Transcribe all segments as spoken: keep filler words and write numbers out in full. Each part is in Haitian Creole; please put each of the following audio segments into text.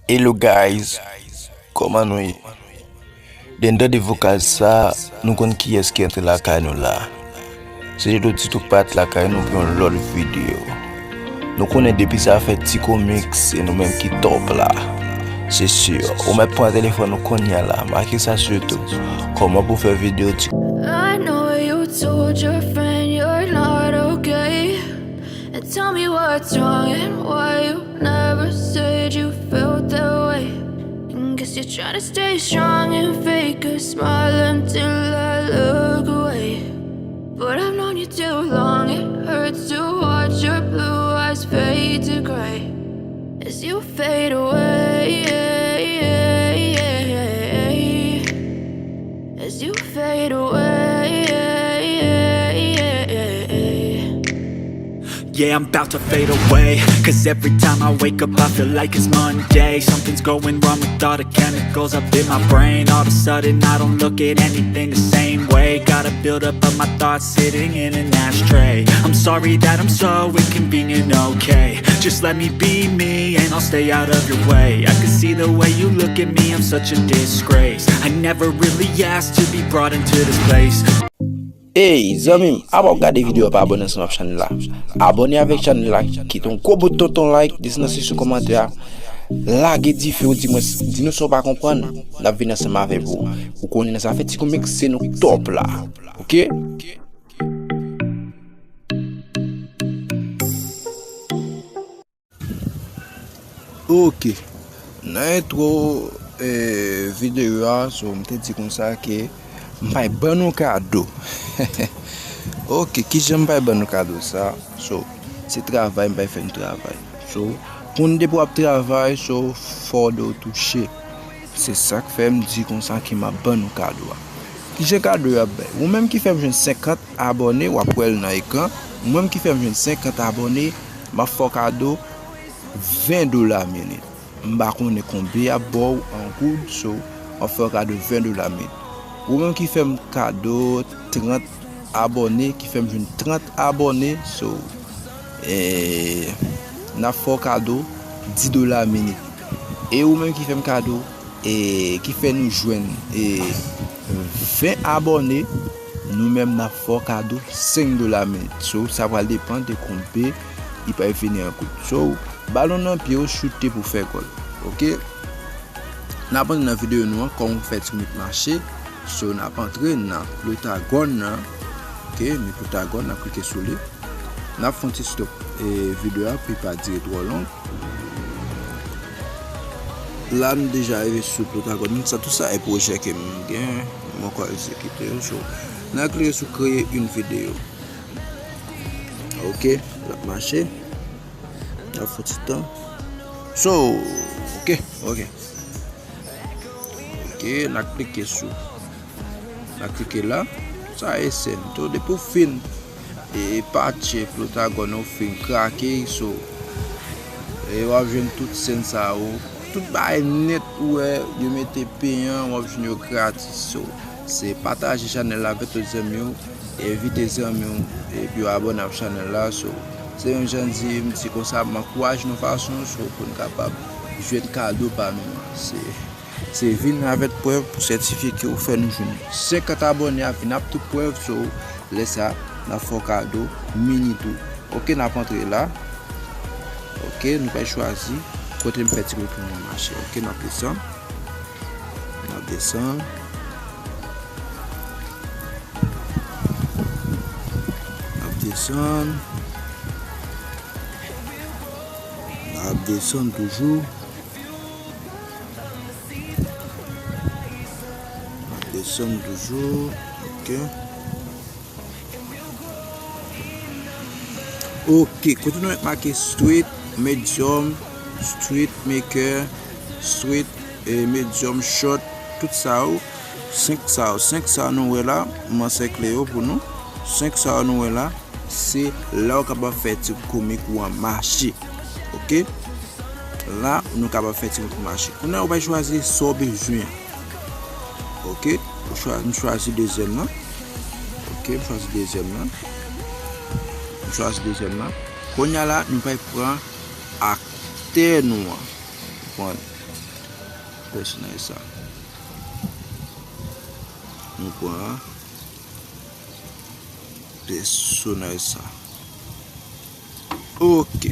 Hello guys, kòman nou ye? Depi n tande vokal sa, nou konn kiyès ki antre lakay nou la. Se Jodo Tito k pa t lakay nou pou yon lòt videyo. Nou konnen depi sa fè Tico Mix, se nou menm ki top la. Se si, ou mèt pran telefòn ou kounye a la, make sa sou YouTube. Kòman pou fè videyo Tico? I know you told your friend you're not okay. And tell me what's wrong and why you never said you felt that way. And guess you're trying to stay strong and fake a smile until I look away. But I've known you too long, it hurts to watch your blue eyes fade to gray as you fade away. As you fade away. Yeah, I'm about to fade away. Cause every time I wake up, I feel like it's Monday. Something's going wrong with all the chemicals up in my brain. All of a sudden, I don't look at anything the same way. Got a buildup of my thoughts sitting in an ashtray. I'm sorry that I'm so inconvenient, okay? Just let me be me and I'll stay out of your way. I can see the way you look at me, I'm such a disgrace. I never really asked to be brought into this place. Ey, zanmi m, apa w gade videyo a pa abòne ansanm ak chanèl la? Abòne avèk chanèl la, kite yon gwo bout tonton like, desann nan seksyon kòmantè a, lage dife w, di mwen, di nou sa w pa konprann, n ap vin ansanm avèk ou. Ou konnen nan zafè Tico Mix, se nou k top la, oke? Ok. Nan entwo eh, videyo a, so, m te di konsa ke m pay ban nou kado. Ok, kijan m pay ban nou kado sa? So, se travay, m pay fè n travay. So, pou n depi w ap travay, so, fò w touche. Se sa k fè m di konsa ke m ap ban nou kado a. Kijan kado yo ap bay? Ou menm ki fè m jwenn senkant abòne, w ap wè l nan ekran. Ou menm ki fè m jwenn senkant abòne, m ap fè w kado ven dola minit. M pa konnen konbyen y ap ba w an goud, so, m ap fè w kado ven dola minit. Ou menm ki fè m kado trant abòne, ki fè m jwenn trant abòne, so, eh, n ap fè w kado dis dola minit. E ou menm ki fè m kado, e ki fè nou jwenn e ven abòne, nou menm n ap fè w kado senk dola minit. So, sa pral depann de konbyen li pral vini an goud. So, balon nan pye w, choute pou fè gòl. Ok? N ap antre nan videyo nou an, kòman pou fè Tico Mix mache. So, n ap antre nan Plotagon nan. Ok, ni Plotagon, n ap klike sou li. N ap fè yon ti stop e videyo a pou li pa dire twò long. La, nou deja rive sou Plotagon. Sa, tout sa e pwojè ke m gen, m ankò egzekite yo. So, n a klike sou kreye yon videyo. Ok, l ap mache. N ap fè yon ti tan. So, ok, ok. Ok, n a klike sou. N a klike la. Sa e sèn. To, depi w fin e patche Plotagon, ou fin krake, so, e w ap jwenn tout sèn sa yo. Tout bagay nèt ou wè, yo mete peyan, w ap jwenn yo gratis. So, se pataje chanèl la avèk tout zanmi w, envite zanmi w, epi yo abòne ak chanèl la. So, se yon jan di, m di konsa, m ankouraje nou fason, so, pou n kapab jwenn kado pa nou an. Se Se vin avèk prèv pou sètifye ke ou fè nou jwenn senkant abòne a, vin ap tout prèv, so, lè sa, n ap fè w kado minit ou. Ok, n ap antre la. Ok, nou pral chwazi kote m fè Tico Mix mwen mache. Ok, n ap desann. N ap desann. N ap desann. N ap desann toujou. Desann toujou. Ok. Ok, kote nou mèt make street, medium, street maker, street, eh, medium, short, tout sa yo. Senk sa yo, senk sa yo nou wè la, m ansèkle yo pou nou. Senk sa yo nou wè la, se la w kapab fè Tico Mix ou an mache. Ok? La, nou kapab fè Tico Mix mache. Kounye a, ou pral chwazi sa w bezwen an. Ok? Ou chwa-, m chwazi dezyèm nan. Ok, m chwazi dezyèm nan. M chwazi dezyèm nan. Kounye a la, nou pral pran aktè nou an. Pran Pèsonaj sa. Nou pran pèsonaj sa. Ok.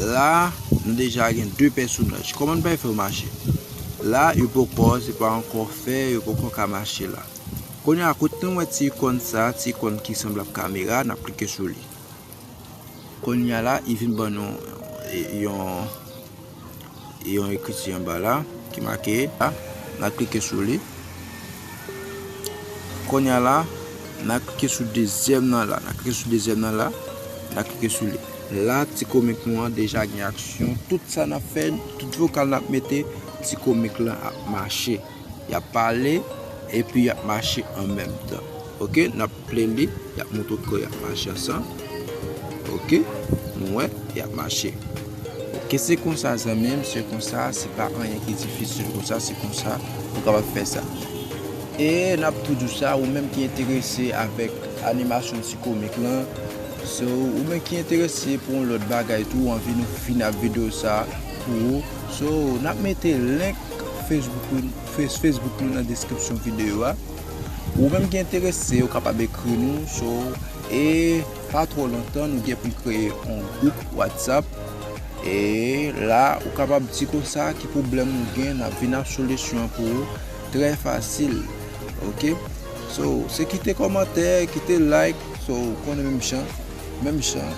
La, nou deja gen de pèsonaj. Kòman n pral fè yo mache? La, yo poko, se pa ankò fè, yo poko ka mache la. Kounye a, kote nou wè ti ikòn sa, ti ikòn ki sanble ak kamera, n ap klike sou li. Kounye a la, li vin ban nou yon, yon ekriti anba la ki make la. N a klike sou li. Kounye a la, n a klike sou dezyèm nan la. N a klike sou dezyèm nan la. N a klike sou li. La, ti komik nou an deja gen aksyon. Tout sa n ap fè, tout vokal n ap mete, ti komik lan ap mache. Y ap pale, epi y ap mache an menm tan. Ok, n ap play li, y ap montre w kò y ap mache ansanm. Ok, nou wè, y ap mache. Ok, se konsa, zanmi m, se konsa, se pa anyen ki difisil konsa, se konsa, ou kapab fè sa. E n ap tou di w sa, ou menm ki enterese avèk animasyon ti komik lan, so, ou menm ki enterese pou yon lòt bagay tou, ou anvi nou fin ap videyo sa pou ou, so, n ap mete link Facebook, Face- Facebook nou nan deskripsyon videyo a. Ou menm ki enterese, ou kapab ekri nou, so, e pa twò lontan, nou gen pou n kreye yon gwoup WhatsApp. E la, ou kapab di konsa ki pwoblèm ou gen, n ap vin ak solisyon an pou ou, trè fasil. Ok? So, se kite kòmantè, kite like, so, ou konnen menm jan, menm jan,